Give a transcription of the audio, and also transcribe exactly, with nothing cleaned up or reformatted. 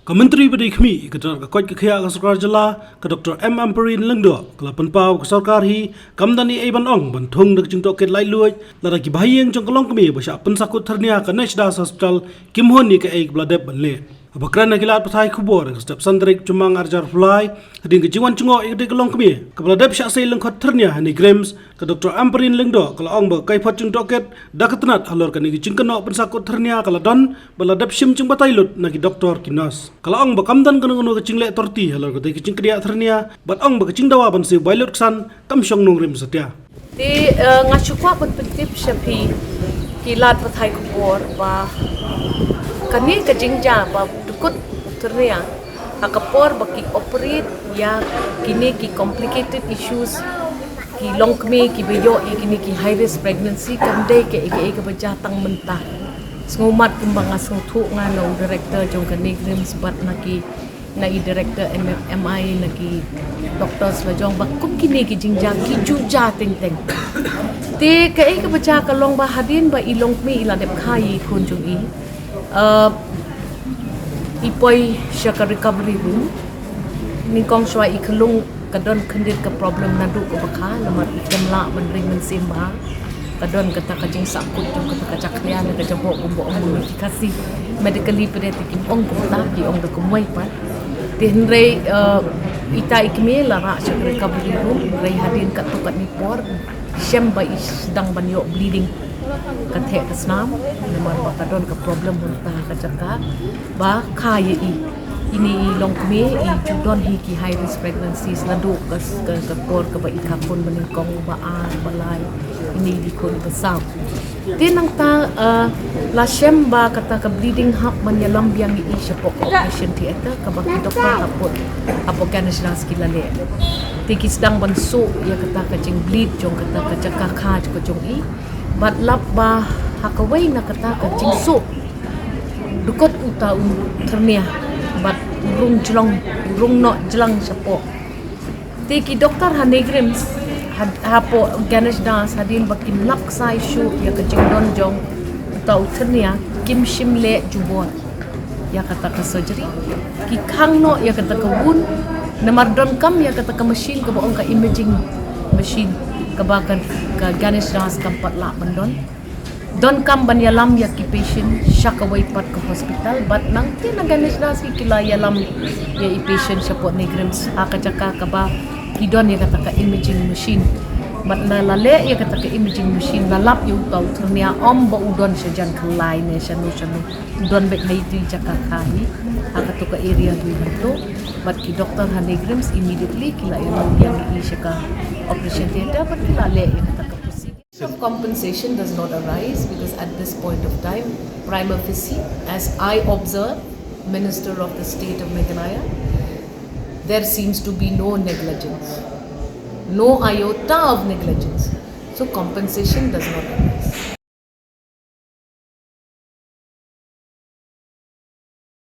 Ka Myntri ba dei khmih ïa ka tnat ka koit ka khiah ka sorkar jylla, ka Doctor M Ampareen Lyngdoh, ka la pynpaw ba ka sorkar hi kam don ei ei ban ong ban thung da ka jingtohkit laitluid lada ki bahaïing jong ka longkmie ba shah pynsakut thyrnia ka NEHDAS Hospital kim hun ïa kaei kaba la dep ban leh. Haba kren ha ki lad pathai khubor ha ka step san tarik Jymmang ar hajar arphew lai, hadien ka jingwan jngoh ïa katei ka longkmie kaba la dep shah sei lyngkhot thyrnia ha NEIGRIHMS, ka Doctor Ampareen Lyngdoh ka la ong ba ka kaiphod jingtohkit da ka tnat halor kane ka jingkynnoh pynsakut thyrnia ka la don bad la dep shim jingbatai lut na ki doktor ki nurse. Ka la ong ba kam don kano kano ka jingleh torti halor katei ka jingkdiah thyrnia bad ong ba ka jingdawa ban siew bai lut ksan kam shong nongrim satia. Te, eh, nga shu kwah ban pyntip sha phi ki lad pathai khubor ba kane ka jingjia ba dkut u thyrnia ha ka por ba ki operate ïa kine ki complicated issues, ki longkmie kiba ïoh ïa kine ki high risk pregnancy, kam dei kaei kaei kaba jia tang mynta. Sngewmat kumba nga sngewthuh nga na u director jong ka NEIGRIHMS bad na ki, na i director M I, na ki doctors la jong ba kum kine ki jingjia ki ju jia teng teng. Te kaei kaba jia ka long ba hadien ba i longkmie i la dep kha ïa i khun jong i, eh, i poi sha ka recovery room. Nyngkong shuwa i khyllung ka don khyndiat ka problem naduh kaba kha, namar i khlem lah ban ring mynsiem bha. Ka don kata ka jingsahkut jong kata ka jakhlia ne ka jaboh kumba ong ki Khasi. Medically pat te kim ong kumta, ki ong da kumwei pat. Te hynrei, eh, ita i kmie la rah sha ka recovery room, hynrei hadien katto katne por shem ba i sdang ban ïoh bleeding ka theh ka snam, namar ba ka don ka problem mynta ka jaka ba kha ïa i. Ine i longkmie i ju don hi ki high risk pregnancies naduh ka, ka, ka por kaba i kha khun ba nyngkong, ba ar, ba lai, ine i dei khun ba saw. Te nangta, eh, la shem ba kata ka bleeding hap ban ïalam biang ïa i shapoh ka operation theatre kaba ki doktor hapoh, hapoh Ganesh Das ki la leh. Te ki sdang ban suh ïa kata ka jingbleed jong kata ka jaka kha jong ka jong i. Bad lap ba ha kawei na kata ka jingsuh dkut uta u thyrnia bad u rung jlong, u rung noh jlang shapoh. Te ki doktor ha NEIGRIHMS, ha, hapoh Ganesh Das, hadien ba kim lap ksai shuh ïa ka jingdon jong uta u thyrnia, kim shym leh jubor ïa kata ka surgery. Ki khang noh ïa kata ka wound, namar donkam ïa kata ka machine kaba ong ka imaging machine kaba ka, ka Ganesh Das kam pat lah ban don. Donkam ban ïalam ïa ki patient sha kawei pat ka hospital, bad nangta na Ganesh Das hi ki la ïalam ïa i patient shapoh NEIGRIHMS ha ka jaka kaba ki don ïa kata ka imaging machine. Bad na la leh ïa kata ka imaging machine, la lap ïa uta u thyrnia ym ba u don sha jan khyllai ne shano shano. U don beit ha itu i jaka kha hi, ha kato ka area hi hangto. Bad ki doktor ha NEIGRIHMS immediately ki la ïalam ïa i sha ka operation theatre bad ki la leh ïa kata ka procedure. Of compensation does not arise because at this point of time, prima facie, as I observe, Minister of the State of Meghalaya, there seems to be no negligence, no iota of negligence. So compensation does not arise.